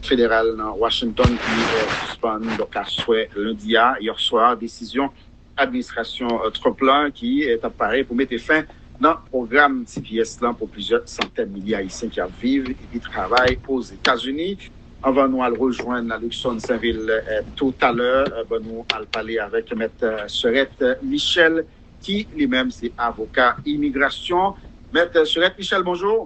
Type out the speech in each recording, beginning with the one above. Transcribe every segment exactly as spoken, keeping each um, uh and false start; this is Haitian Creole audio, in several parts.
federal nan Washington ki eh, sispann donk aswè lendi a, yè swa, desizyon administrasyon eh, Trump la ki eh, t ap pare pou mete fen nan pwogram T P S lan pou plizyè santèn milye Ayisyen ki ap viv epi travay Ozetazini. Anvan nou al rejwenn Luckson Sainvil eh, toutalè, eh, ban nou al pale avèk mèt eh, Serette Michel, ki li menm se avoka imigrasyon. Mèt Serette Michel, bonjou.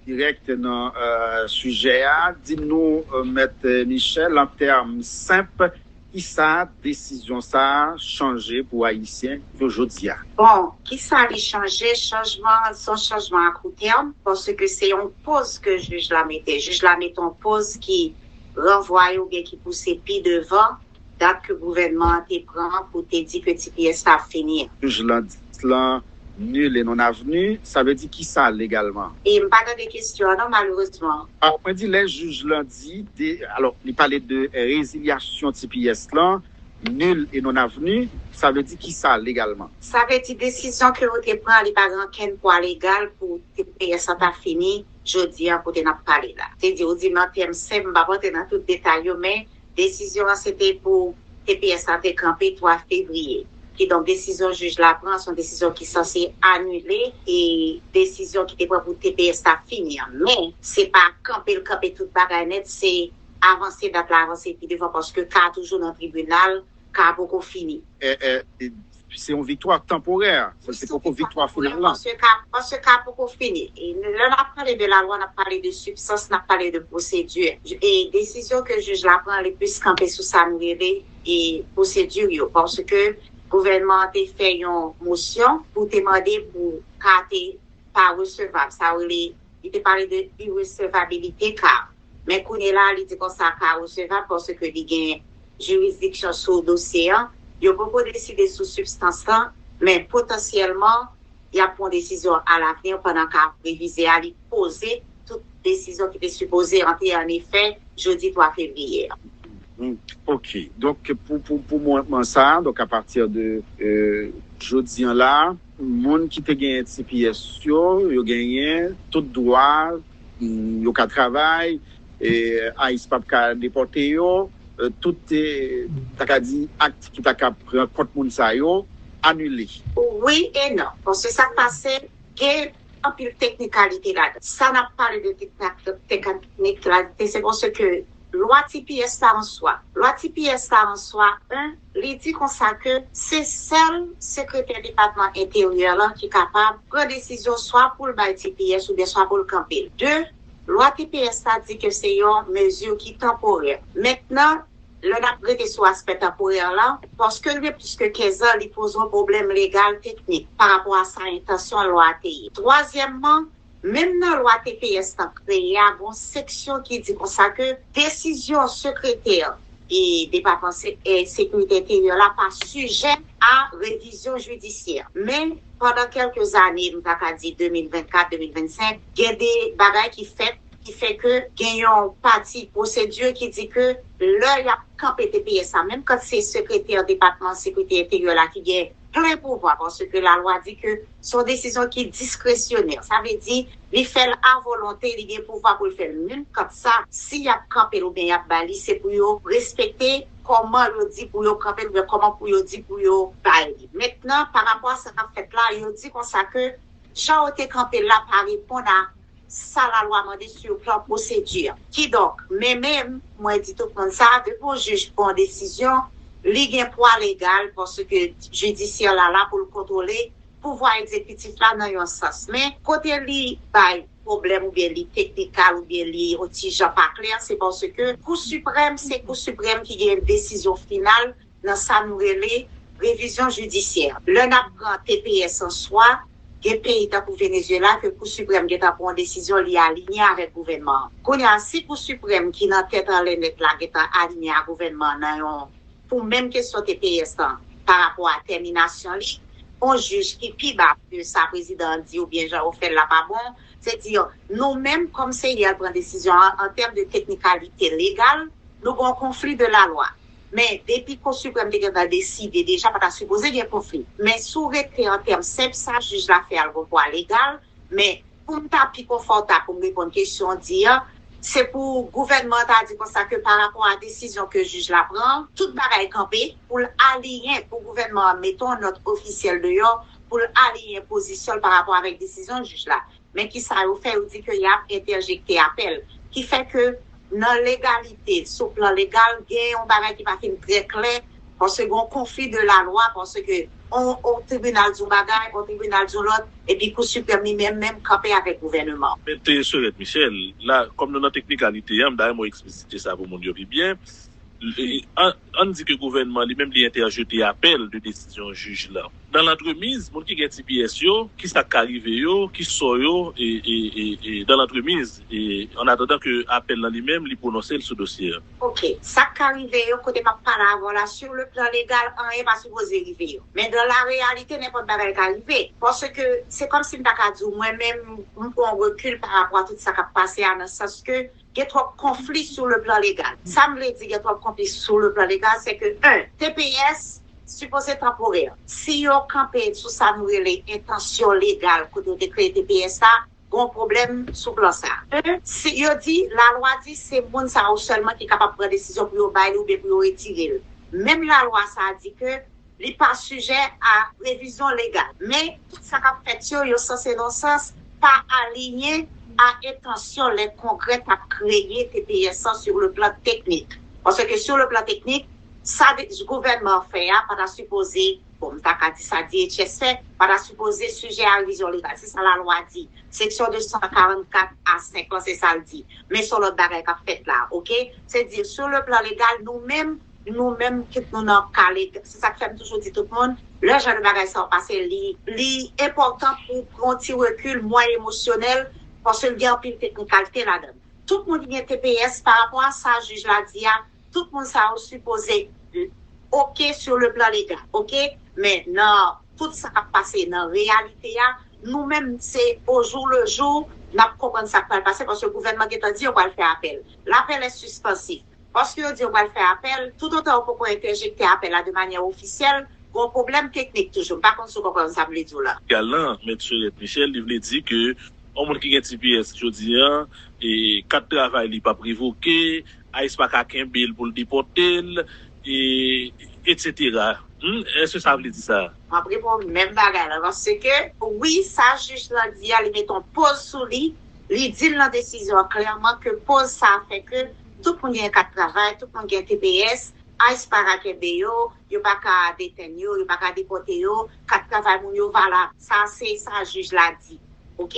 Dirèk nan eh, sijè a, di nou, eh, mèt Michel, an tèm senp, kisa desizyon sa a chanje pou Ayisyen yo jodi a? Bon, kisa li chanje? Chanjman, se yon chanjman a kou tèm, paske se yon poz ke jij la mete. Jij la mete yon poz ki ranvwaye oubyen ki pouse pi devan dat ke gouvènman an te pran pou te di ke T P S la ap fini an. Jij lan di lan nul et non avenu, sa vle di kisa legalman? E m pa tande kesyon an non, malerezman. Ah, mwen di lè jij lan di, de, alò, li pale de rezilyasyon T P S lan, nul et non avenu, sa vle di kisa legalman? Sa vle di desizyon ke yo te pran, li pa gen okenn pwa legal pou T P S lan ta fini jodi an kote n ap pale la. Se di, ou di nan tèm senp, m p ap rantre nan tout detay yo, men desizyon an se te pou T P S la te kanpe twa fevriye. Kidonk, desizyon jij la pran, se yon desizyon ki sanse anile e desizyon ki te pran pou T P S la fini an. Men, se pa kanpe l kanpe tout bagay nèt, se avanse dat la, avanse pi devan, paske ka a toujou nan tribinal, ka a poko fini. Se yon viktwa tanporè, se poko viktwa final lan. Paske ka poko fini. Lè n ap pale de lalwa, n ap pale de sibstans, n ap pale de pwosedi. E desizyon ke jij la pran, li plis kanpe sou sa nou rele e pwosedi yo. Paske gouvènman an te fè yon mosyon pou te mande pou ka te pa resevab. Sa rele, li te pale de iresevabilite ka. Men kounye la, li di konsa ka resevab paske li gen jirisdiksyon sou dosye an. Yo poko deside sou sibstans lan, men potansyèlman, y ap pran desizyon alavni pandan k ap revize a, li poze tout desizyon ki te sipoze antre an efè jodi twa fevriye a. Ok. Donk, pou, pou, pou moman sa, donk apati de euh, jodi an la, moun ki te genyen T P S yo, yo genyen tout dwa, yo ka travay, e ICE p ap ka depòte yo, tout, ta ka di, akt ki ta ka pran kont moun sa yo, anile. Wi e non. Paske sa k pase, gen anpil teknikalite ladan. Sa n ap pale de teknikalite, se paske lwa T P S la an swa. Lwa T P S la an swa, en, li di konsa ke se sèl sekretè depatman enteryè lan ki kapab pran desizyon swa pou l bay T P S oubyen swa pou l kanpe l. De, lwa T P S la di ke se yon mezi ki tanporè. Mentnan, lè n ap rete sou aspè tanporè lan, paske l gen plis ke kenz an, li poze yon pwoblèm legal teknik pa rapò a sa entansyon lwa a te ye. Twazyèmman, menm nan lwa T P S lan kreye a, gen yon seksyon ki di konsa ke desizyon sekretè e Depatman Sekirite Enteryè la pa sijè a revizyon jidisyè. Men, pandan kèlke zane, m ta ka di de mil vennkat, de mil vennsenk, gen de bagay ki fèt ki fè ke gen yon pati pwosedi ki di ke lè y ap kanpe T P S la, menm kan se sekretè Depatman Sekirite Enteryè la ki gen plen pouvwa, paske lalwa di ke se yon desizyon ki diskresyonè. Sa vle di, li fè l a volonte, li gen pouvwa pou l fè l. Menm kan sa, si y ap kanpe l oubyen y ap ba li, se pou yo respekte kòman yo di pou yo kanpe l oubyen kòman pou yo di pou yo bay li. Mentnan, pa rapò a sa k ap fèt la, yo di konsa ke jan yo te kanpe l la pa reponn a sa lalwa mande sou plan pwosedi. Kidonk, men menm, mwen di tout moun sa, depi yon jij pran yon desizyon, li gen pwa legal paske jidisyè la la pou l kontwole pouvwa egzekitif la nan yon sans. Men kote li bay pwoblèm oubyen li teknikal oubyen li yon ti jan pa klè, se paske Kou Siprèm se Kou Siprèm ki gen desizyon final nan sa nou rele revizyon jidisyè. Lè n ap pran T P S an swa, gen peyi tankou Venezuela ke Kou Siprèm gentan pran yon desizyon li alinye avèk gouvènman an. Kounye a, si Kou Siprèm ki nan tèt anlè nèt la gentan alinye a gouvènman an nan yon pou menm kesyon T P S lan pa rapò a tèminasyon li, yon jij ki pi ba ke sa prezidan an di oubyen jan yo fè l la pa bon, se di nou menm kòm se li al pran desizyon an, an tèm de teknikalite legal, nou gen yon konfli de lalwa. Men depi Kou Siprèm te gentan deside deja pa ta sipoze gen konfli. Men si w rete an tèm senp sa jij la fè a l gen pwa legal, men pou m ta pi konfòtab pou m reponn kesyon w di an, Se pou gouvènman an ta di konsa ke pa rapò a desizyon ke jij la pran, tout bagay kanpe pou l aliyen, pou gouvènman an mete yon nòt ofisyèl deyò, pou l aliyen pozisyon l pa rapò avèk desizyon jij la. Men ki sa yo fè? Yo di ke y ap entèjekte apèl. Ki fè ke nan legalite, sou plan legal, gen yon bagay ki pa fin trè klè, paske gen yon konfli de la lwa, paske on, on tribinal di yon bagay, on tribinal di yon lòt, epi Kou Siprèm li menm, menm kanpe avèk gouvènman. Mèt Soret Michel, la, kòm nou nan teknikalite a, m ta renmen w eksplisite sa pou moun yo pi byen. E, an, ann di ke gouvènman li menm li entèjete apèl de desizyon jij la. Dans l'entremiz, moun ki gen T P S yo, ki sa k ka rive yo, ki sò yo, e, e, e, e, dans l'entremiz, e, an atandan ke apèl lan li menm, li pwononse l sou dosye a. Ok, sa k ka rive yo, kote m ap pale avè w la, sur le plan legal, anyen pa sipoze rive yo. Men dans la réalité, nenpòt bagay ka rive. Paske se kòmsi m ta ka di w, mwen menm, m pran rekil pa rapò a tout sa k ap pase a, nan sans ke gen twòp konfli sur le plan legal. Sa m vle di gen twòp konfli sur le plan legal, se ke, un, T P S sipoze tanporè. Si yo kanpe sou sa nou rele entansyon legal kote yo te kreye T P S la, gen yon pwoblèm sou plan sa. Un, si yo di, lalwa di se moun sa yo sèlman ki kapab pran desizyon pou yo bay li oubyen pou yo retire l. Menm lalwa sa a di ke li pa sijè a revizyon legal. Men, tout sa k ap fèt yo, yo sanse nan sans pa aliyen a entansyon lè Kongrè t ap kreye T P S lan sur le plan teknik. Paske sur le plan teknik, sa de, gouvènman an fè a pa ta sipoze, bon, m ta ka di sa D H S fè, pa ta sipoze sijè a revizyon legal. Se sa lalwa di. Seksyon de san karannkat A senk lan, se sa l di. Men se yon lòt bagay k ap fèt la, ok? Se di, sur le plan legal, nou menm, nou menm, kit nou nan ka legal, se sa k fè m toujou di tout moun, lè jan de bagay sa yo pase, li, li enpòtan pou w pran yon ti rekil, mwen emosyonèl, paske l gen anpil teknikalite ladan l. Tout moun ki gen T P S, pa rapò a sa jij la di a, tout moun sa yo sipoze, euh, ok sur le plan legal, ok? Men nan tout sa k ap pase nan reyalite a, nou menm se au jour le jour n ap konprann sa k pral pase, paske gouvènman gentan di yo pral fè apèl. Lapèl è sispansif. Paske yo di yo pral fè apèl, toutotan yo poko entèjekte apèl la de manyè ofisyèl, gen yon pwoblèm teknik toujou. M pa konn si w konprann sa m vle di w la. Legal lan, Mèt Soret Michel, li vle di ke yon moun ki gen T P S jodi a, e kat travay li p ap revoke, ice pa ka kenbe l pou l depòte l, e, etsetera. Hmm, èske sa vle di sa? M ap reponn menm bagay la, paske, wi, sa jij lan di a, li mete yon poz sou li, li di l nan desizyon an klèman ke poz sa a fè ke tout moun gen kat travay, tout moun gen T P S, ice pa ka kenbe yo, yo pa ka detenn yo, yo pa ka depòte yo, kat travay moun yo valab. Sa se sa jij la di. Ok?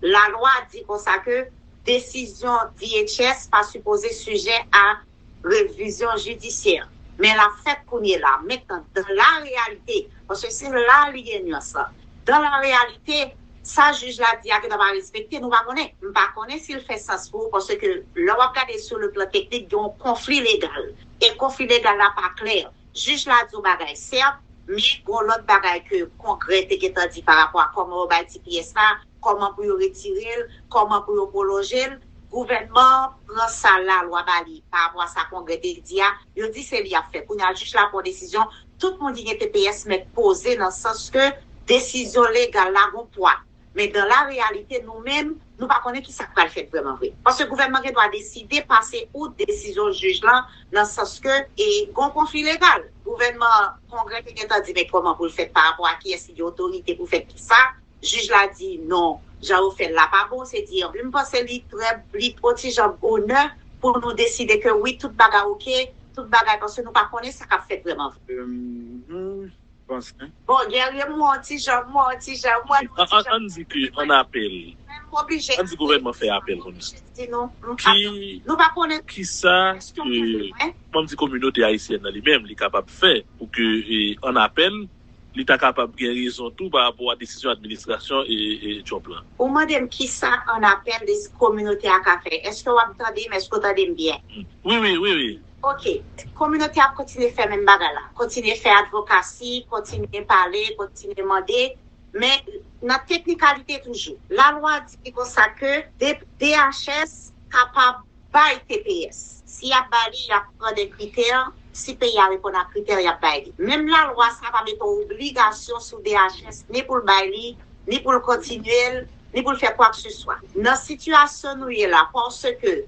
Lalwa di konsa ke desizyon D H S pa sipoze sijè a revizyon jidisyè. Men l ap fèt kounye la. Mentnan, dans la réalité, paske se la li gen nyans lan. Dans la réalité, sa jij la di a gentan pa respekte, nou pa konnen. M pa konnen si l fè sans pou ou, paske lè w ap gade sur le plan teknik, gen yon konfli legal. E konfli legal la pa klè. Jij la di yon bagay, sèt, men gen yon lòt bagay ke Kongrè te gentan di pa rapò a kòman yo bay T P S la, kòman pou yo retire l, kòman pou yo pwolonje l. Gouvènman an pran sa lalwa ba li pa rapò a sa Kongrè te di a, yo di se li y ap fè. Kounye a, jij la pran desizyon, tout moun ki gen T P S mèt poze nan sans ke desizyon legal la gon pwa. Men dans la réalité, nou menm, nou pa konnen ki sa k pral fèt vrèman vre. Paske gouvènman gen dwa deside pase out desizyon jij lan, nan sans ke, e, gon konfli legal. Gouvènman, Kongrè te gentan di, men kòman pou l fèt pa rapò a kiyès ki gen otorite pou fè kisa? Jij la di, non, jan yo fè l la pa bon, se di, m panse li trè, li yon ti jan onè pou nou deside ke wi, tout bagay ok, tout bagay, paske nou pa konnen sa k ap fèt vrèman vre. Bon, Guerrier, m wè yon ti jan, m wè yon ti jan, m wè nou yon ti jan. Ann di ke ann apèl, ann di gouvènman fè apèl kounye a. Ki, kisa ke, kòm di kominote ayisyèn nan li menm, li kapab fè pou ke, e, ann apèl, li ta kapab gen rezon tou pa rapò a desizyon administrasyon, e, e, Trump lan. Ou mande m kisa ann apèl de kominote a ka fè. Èske w ap tande m? Èske w tande m byen? Wi, wi, wi, wi. Ok. Kominote a ap kontinye fè menm bagay la. Kontinye fè advokasi, kontinye pale, kontinye mande. Men nan teknikalite toujou, lalwa di konsa ke D H S kapab bay T P S. Si y ap bay li, y ap pran de kritè. Si peyi a reponn a kritè, y ap bay li. Menm lalwa sa pa mete yon obligasyon sou D H S, ni pou l bay li, ni pou l kontinye l, ni pou l fè kwakeseswa. Nan sitiyasyon nou ye la, paske,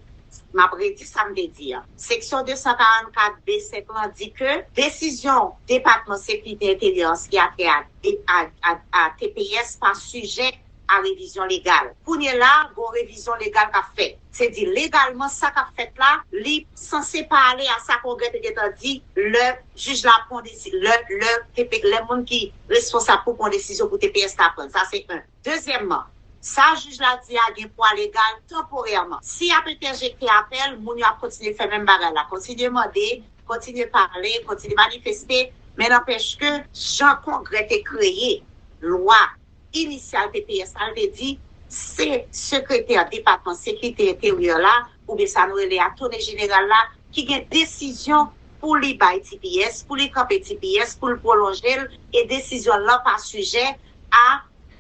m ap redi sa m te di a, seksyon de san karannkat B senk lan di ke desizyon Depatman Sekirite Enteryè an ki atè a, a, a, a T P S pa sijè a revizyon legal. Kounye la, gon revizyon legal k ap fèt. Se di legalman sa k ap fèt la, li sanse pale a sa Kongrè te gentan di lè jij la pran desi, lè, lè, T P, lè moun ki responsab pou pran desizyon pou T P S la pran. Sa se yon. Dezyèmman, sa jij la di a gen pwa legal tanporèman. Si y ap entèjekte apèl, moun yo ap kontinye fè menm bagay la, kontinye mande, kontinye pale, kontinye manifeste, men nanpèch ke jan Kongrè te kreye lwa inisyal T P S la, l te di se sekretè Depatman Sekirite Enteryè la, oubyen sa nou rele Attorney Jeneral la, ki gen desizyon pou li bay T P S, pou li kanpe T P S, pou l pwolonje l, e desizyon lan pa sijè a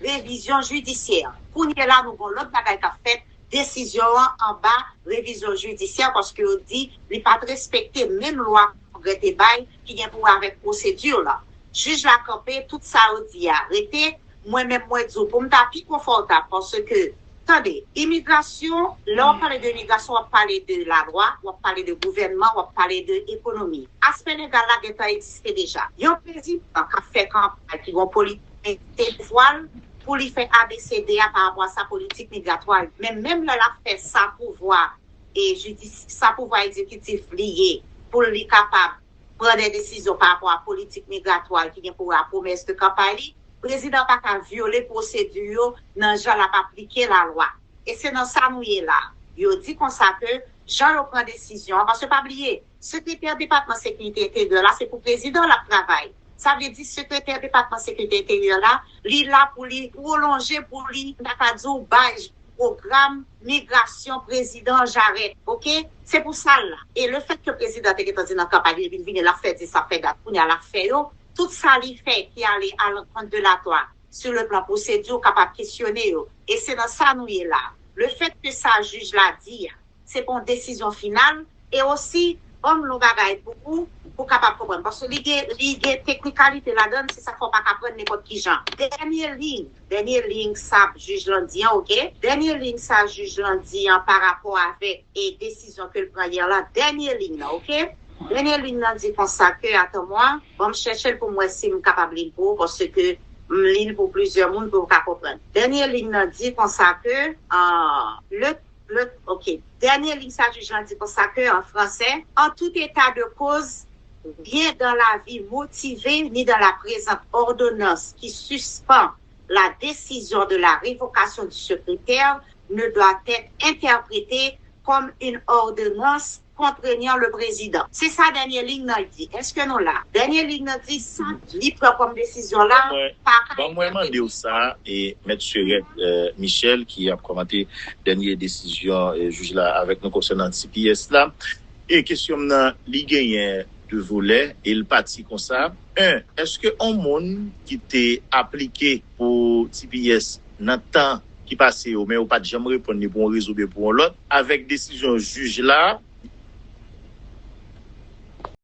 revizyon jidisyè. Kounye la, nou gon lòt bagay k ap fèt, desizyon an anba revizyon jidisyè, paske yo di li pa t respekte menm lwa Kongrè te bay ki gen pou wè avèk pwosedi la. Jij la kanpe, tout sa yo di a rete, mwen menm mwen di w, pou m ta pi konfòtab, paske, tande, imigrasyon, lè w ap pale de imigrasyon, w ap pale de lalwa, w ap pale de gouvènman, w ap pale de ekonomi. Aspè legal la gentan egziste deja. Yon prezidan k ap fè kanpay, ki gon politik, mete pouvwa l pou li fè A B C D a pa rapò a sa politik migratwa. Men menm lè l ap fè sa pouvwa e jidis, sa pouvwa egzekitif li ye, pou li kapab pran de desizyon pa rapò a politik migratwa ki gen pou wè a pwomès de kanpay li, prezidan pa ka vyole pwosedi yo nan jan l ap aplike lalwa. E se nan sa nou ye la. Yo di konsa ke jan yo pran desizyon an, paske pa bliye, sekretè Depatman Sekirite Enteryè la, se pou prezidan l ap travay. Sa vle di sekretè Depatman Sekirite Enteryè la, li la pou li pwolonje, pou li, m ta ka di w, bay pwogram migrasyon prezidan Jarèt, oke? Se pou sa l la. E lefèt ke prezidan te gentan di nan kanpay li, epi l vini, l ap fè di sa, fè dat, kounye a l ap fè yo, tout sa li fè ki ale alankont de lalwa, sou le plan pwosedi, ou kapab kesyone yo. E se nan sa nou ye la. Lefèt ke sa jij la di a, se pa yon desizyon final, e osi, ban m yon bagay pou ou, pou kapab konprann. Paske li gen, li gen teknikalite ladan l, se sa k fè w pa ka pran nenpòt ki jan. Dènye liy, dènye liy sa jij lan di an, oke? Dènye liy sa jij lan di an pa rapò avèk e desizyon ke l pran yè la, dènye liy nan, oke? Dènye liy nan di konsa ke, attends-moi, ban m chèche l pou m wè si m kapab li l pou ou, paske m li l pou plizyè moun pou yo ka konprann. Dènye liy nan di konsa ke, ah, le, le, oke. Dènye liy sa jij lan di konsa ke, an fransè, en tout état de cause, bien dans l'avis motivé ni dans la présente ordonnance qui suspend la décision de la révocation du secrétaire ne doit être interprétée comme une ordonnance contraignant le président. Se sa dènye liy nan di. Èske nou la? Dènye liy nan di sa li pran kòm desizyon la pa ka. Ban mwen mande w sa, e Mèt Serèt, euh, Michel, ki ap kòmante dènye desizyon, euh, jij la avèk nou konsènan T P S la. E kesyon m nan, li genyen de volè, e l pati konsa. En, èske yon moun ki te aplike pou T P S nan tan ki pase yo, men yo pa t janm reponn li pou yon rezon oubyen pou yon lòt, avèk desizyon jij la,